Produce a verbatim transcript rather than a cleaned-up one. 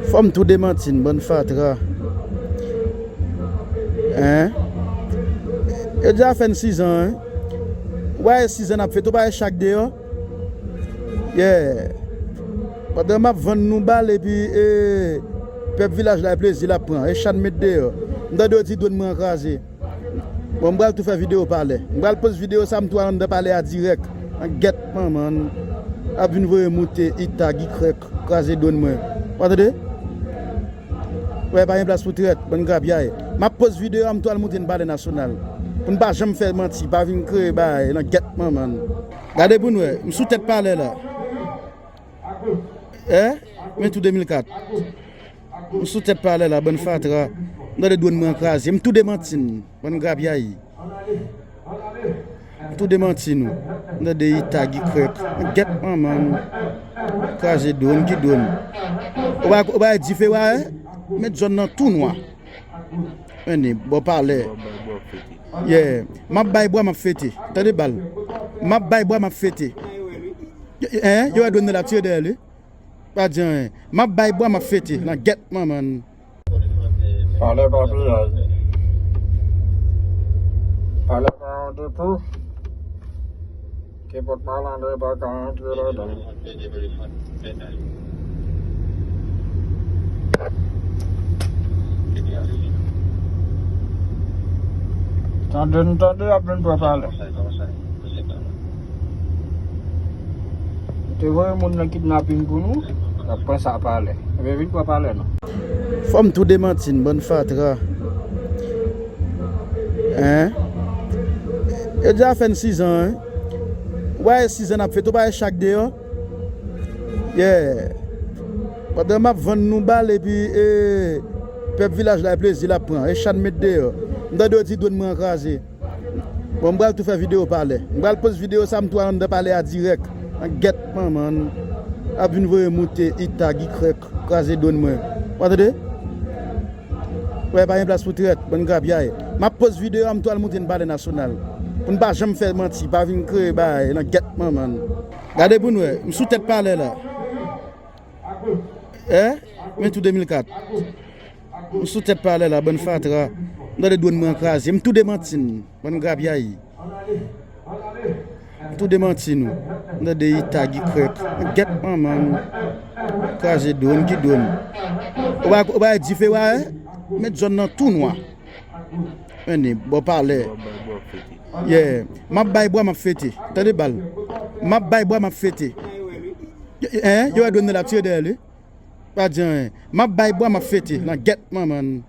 Fò m tou demanti n, bann fatra. Hein? Yo deja fè n sizan, hein? Ou pa wè sizan n ap fete, ou pa wè chat k deyò? Yeah. Pandan m ap vann nou bal epi, eh, pèp vilaj la, e plezi l ap pran. E chat m met deyò. M tande yo di dwèn mwen an kraze. Bon, m pral tou fè videyo palè. M pral post videyo sa, m tou al anndan palè a dirèk. Nan gèt manman n. Ap vin voye moute, ita, gikrèk, kraze dwèn mwen. Ou tande? Wè, pa gen plas pou trèt, bann grapyay. M ap post videyo a, m tou al moute n palè nasyonal. Pou n pa janm fè manti, pa vin kreye bagay, nan gèt manman n. Gade pou n wè, m sou tèt palè la. Eh? Men tou de mil kat. M sou tèt palè la, bann fatra. M tande dwèn mwen an kraze. M tou demanti n, bann grapyay. M tou demanti nou. M tande ita, gikrèk. Gèt manman n. Kraze dwèn, ki dwèn? Ou pa, ou pa wè dife, wa, eh? Met zòn nan tou nwa. Men ni, bò palè. Yeah. M ap bay bwa, m ap fete. Tande bal. M ap bay bwa, m ap fete. Hein? Yo wè dwèn nan l ap tire dèyè li. Pa di anyen. M ap bay bwa, m ap fete. Nan gèt manman n. Palè pa piyay. Palè pa yon depo. Kenpòt malandren pa ka antre ladan l. Tande n tande, ap vin pran palè. Te voye moun nan kidnapin pou nou, n ap pran sa palè. Ebyen, vin pran palè non. Fò m tou demanti n, bann fatra. Hein? Yo deja fè n sizan, hein? Ou pa wè sizan n ap fete, ou pa wè chat k deyò? Yeah. Pandan m ap vann nou bal epi, eh, pèp vilaj la, e plezi l ap pran. E chat m met deyò. M tande yo di dwèn mwen an kraze. Bon, m pral tou fè videyo palè. M pral post videyo sa, m tou al anndan palè a dirèk. Nan gèt manman n. Ap vin voye moute, ita, gikrèk, kraze dwèn mwen. Ou tande? Wè, pa gen plas pou trèt, bann grapyay. M ap post videyo a, m tou al moute n palè nasyonal. Pou n pa janm fè manti, pa vin kreye bagay, nan gèt manman n. Gade pou n wè, m sou tèt palè la. Eh? Men tou de mil kat. M sou tèt palè la, bann fatra. M tande dwèn mwen an kraze. M tou demanti n, bann grapyay. M tou demanti nou. M tande ita, gikrèk. Gèt manman n. Kraze dwèn, ki dwèn? Ou pa, ou pa wè dife, wa, eh? Met zòn nan tou nwa. Men ni, bò palè. Yeah. M ap bay bwa, m ap fete. Tande bal. M ap bay bwa, m ap fete. Hein? Yo wè dwèn nan l ap tire dèyè li. Pa di anyen. M ap bay bwa, m ap fete. Nan gèt manman n.